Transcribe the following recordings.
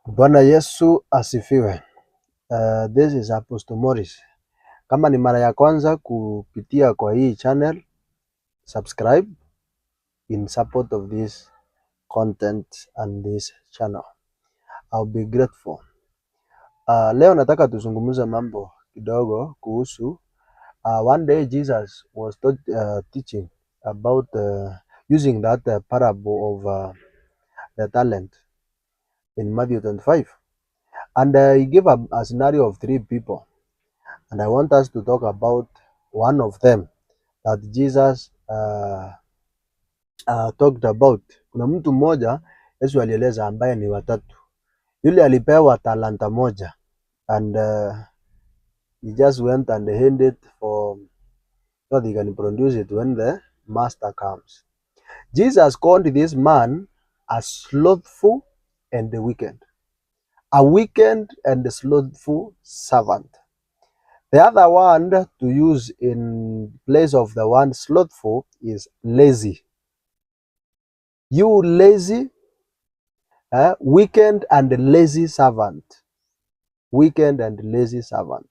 Bwana Yesu asifiwe. This is Apostle Morris. Kama ni mara ya kwanza kupitia kwa hii channel, subscribe in support of this content and this channel. I'll be grateful. Leo nataka tuzungumze mambo kidogo kuhusu one day Jesus was teaching about using that parable of the talent in Matthew 25. And he gave a scenario of three people. And I want us to talk about one of them that Jesus talked about. Kuna mtu mmoja Yesu alieleza ambaye ni watatu. Yule alipewa talanta moja and he just went and hid it for so that he can produce it when the master comes. Jesus called this man a slothful and wicked. A wicked and slothful servant. The other one to use in place of the one slothful is lazy. You lazy, wicked and lazy servant. Wicked and lazy servant.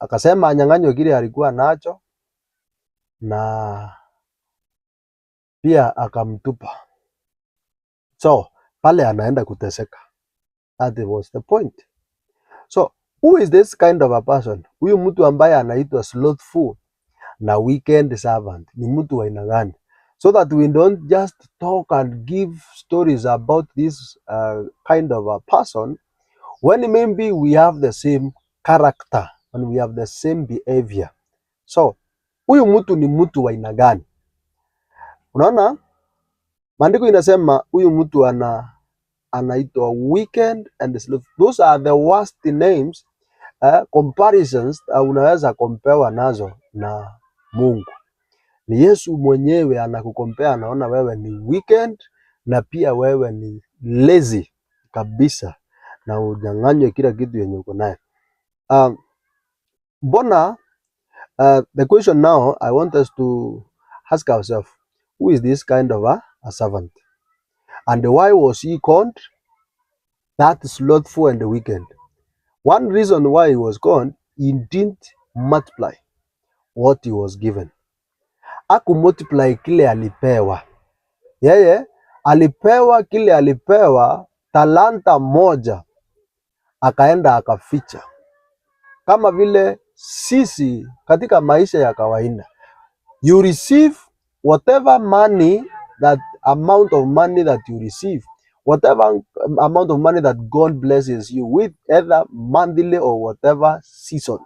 Akasema anyang'anywe kile alikuwa nacho na pia akamtupa. So pale anaenda kuteseka. That was the point. So who is this kind of a person? Huyu mtu ambaye anaitwa slothful na wicked servant ni mtu wa aina gani? So that we don't just talk and give stories about this kind of a person when maybe we have the same character and we have the same behavior. So huyu mtu ni mtu wa aina gani? Unaona, maandiko inasema huyu mtu anaitwa wicked and slothful. Those are the worst names, comparisons unaweza comparewa nazo na Mungu. Ni Yesu mwenyewe anakucompare, anaona wewe ni wicked na pia wewe ni lazy kabisa na unyang'anywe kila kitu yenye uko nayo. Mbona the question now I want us to ask ourselves, who is this kind of a servant? And why was he called that slothful and wicked? One reason why he was called, he didn't multiply what he was given. Hakumultiply kile alipewa. Yeye alipewa kile alipewa, talanta moja, akaenda akaficha. Kama vile sisi katika maisha ya kawaida, you receive whatever money, that amount of money that you receive, whatever amount of money that God blesses you with, either monthly or whatever season.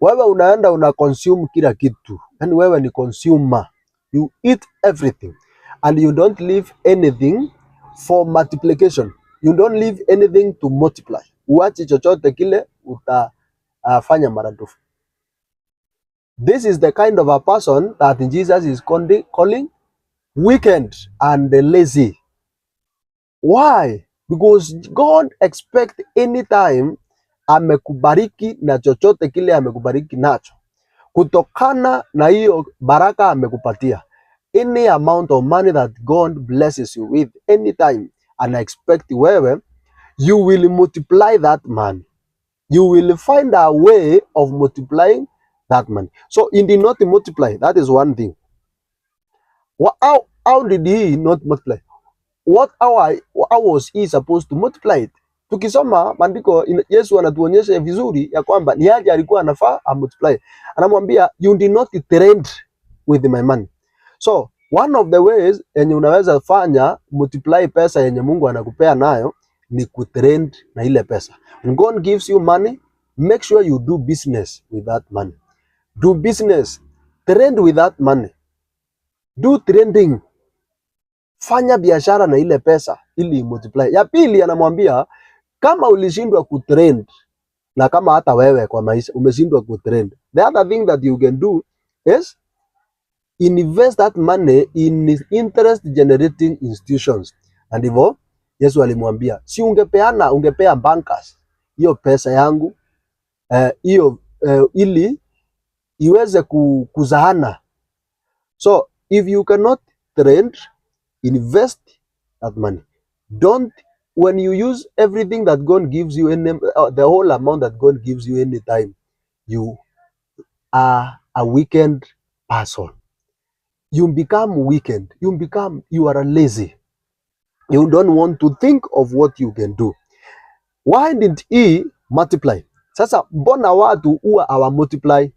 Wewe unaenda una consume kila kitu, yani wewe ni consumer, you eat everything and you don't leave anything for multiplication. You don't leave anything to multiply. Uachi chochote kile utafanya maradufu. This is the kind of a person that Jesus is calling wicked and lazy. Why? Because God expect anytime amekubariki na chochote kile amekubariki nacho, kutokana na hiyo baraka amekupatia, any amount of money that God blesses you with anytime, ana expect wewe you will multiply that money. You will find a way of multiplying that money. So he did not multiply. That is one thing. How did he not multiply? What how was he supposed to multiply it? Tukisoma maandiko Yesu anatuonyesha vizuri ya kwamba ni aje alikuwa anafaa amultiply. Anamwambia, "You did not trade with my money." So one of the ways yenye unaweza fanya multiply pesa yenye Mungu anakupea nayo ni kutrade na ile pesa. When God gives you money, make sure you do business with that money. Do business, trade with that money. Do trading. Fanya biashara na ile pesa ili multiply. Ya pili anamwambia kama ulishindwa kutrade na kama hata wewe kwa maisha umeshindwa kutrade, the other thing that you can do is invest that money in interest generating institutions. Na ndivyo Yesu alimwambia, si ungepeana, ungepea bankers hiyo pesa yangu hiyo ili iweze kuzaana. So if you cannot trade, invest that money. Don't When you use everything that God gives you, the whole amount that God gives you anytime, you are a weakened person. You become weakened. You are lazy. You don't want to think of what you can do. Why didn't he multiply? Sasa mbona watu huwa hawa multiply?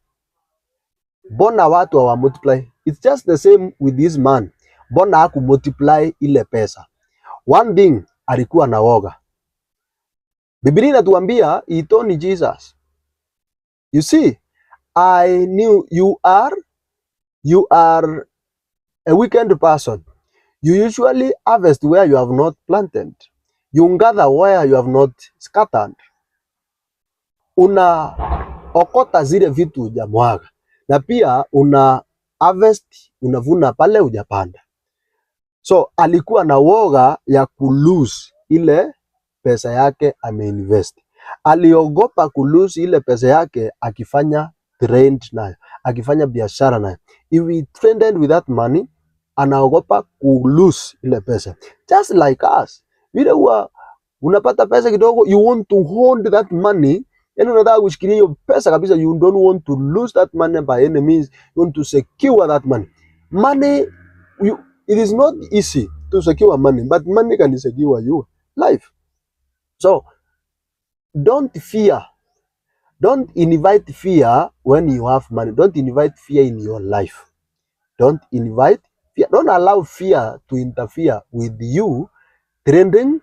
Mbona watu hawa multiply? It's just the same with this man. Mbona haku multiply ile pesa? One thing, alikuwa na woga. Biblia inatuambia he told Jesus, "You see, I knew you are a wicked person. You usually harvest where you have not planted. You gather where you have not scattered." Unaokota zile vitu hujamwaga, na pia una harvest, unavuna pale hujapanda. So alikuwa na woga ya kulose ile pesa yake ameinvest. Aliogopa kulose ile pesa yake akifanya trade nayo, akifanya biashara nayo. If he traded with that money, anaogopa kulose ile pesa. Just like us. Vile huwa unapata pesa kidogo, you want to hold that money, yani unataka kushikilia hiyo pesa kabisa, you don't want to lose that money by any means, you want to secure that money. Money, it is not easy to secure money, but money can secure your life. So don't fear. Don't invite fear when you have money. Don't invite fear in your life. Don't invite fear. Don't allow fear to interfere with you trading,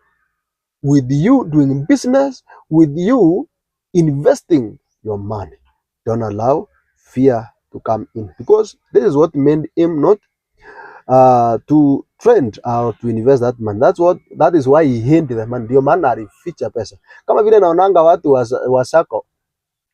with you doing business, with you investing your money. Don't allow fear to come in, because this is what made him not to trade or to invest that money. That is why he hid the money. Ndio maana alificha pesa. Kama vile naonanga watu wa sacco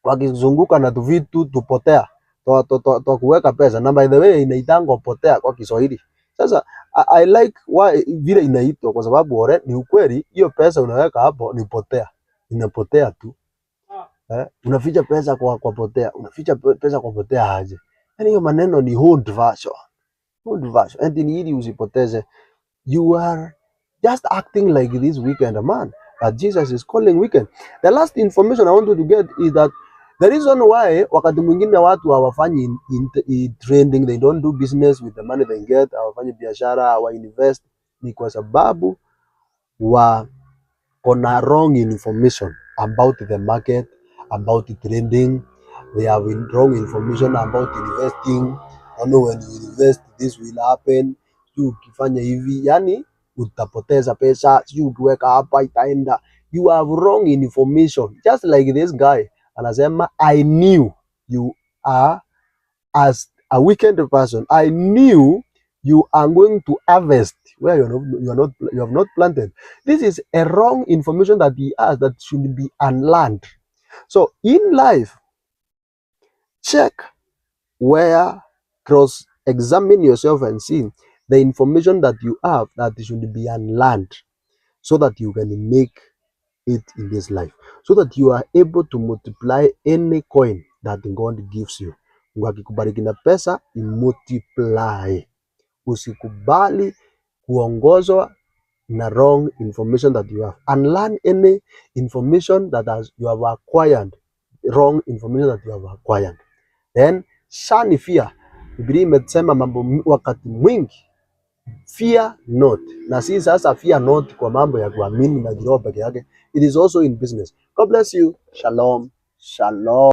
wakizunguka na tuvitu tupotea twa kuweka pesa, na by the way inaitangwa potea kwa Kiswahili. Sasa I like why vile inaitwa, kwa sababu ore ni ukweli, hiyo pesa unaweka hapo ni potea, inapotea tu eh. Unaficha pesa kwa potea, unaficha pesa kwa potea aje? Yani hiyo maneno ni old version, old version, and ni ili usipoteze. You are just acting like this wicked man that Jesus is calling wicked. The last information I want you to get is that the reason why wakati mwingine watu hawafanyi trading, they don't do business with the money they get, hawafanyi biashara, hawa invest, ni kwa sababu wako na wrong information about the market, about trading. They have wrong information about investing. I know when you invest, this will happen. Sijui ukifanya hivi, yani utapoteza pesa, sijui ukiweka hapa itaenda. You have wrong information. Just like this guy anasema, "I knew you are as a wicked person. I knew you are going to harvest where you have not planted." This is a wrong information that he has that should be unlearned. So in life, check where, cross examine yourself and see the information that you have that should be unlearned, so that you can make it in this life, so that you are able to multiply any coin that God gives you. Mungu akikubariki na pesa, multiply. Usikubali kuongozwa na wrong information that you have. Unlearn any information that you have acquired, wrong information that you have acquired. Then shun fear. Biblia imesema mambo wakati mwingi, fear not. Na si sasa fear not kwa mambo ya kuamini na kiroho peke yake. It is also in business. God bless you. Shalom. Shalom.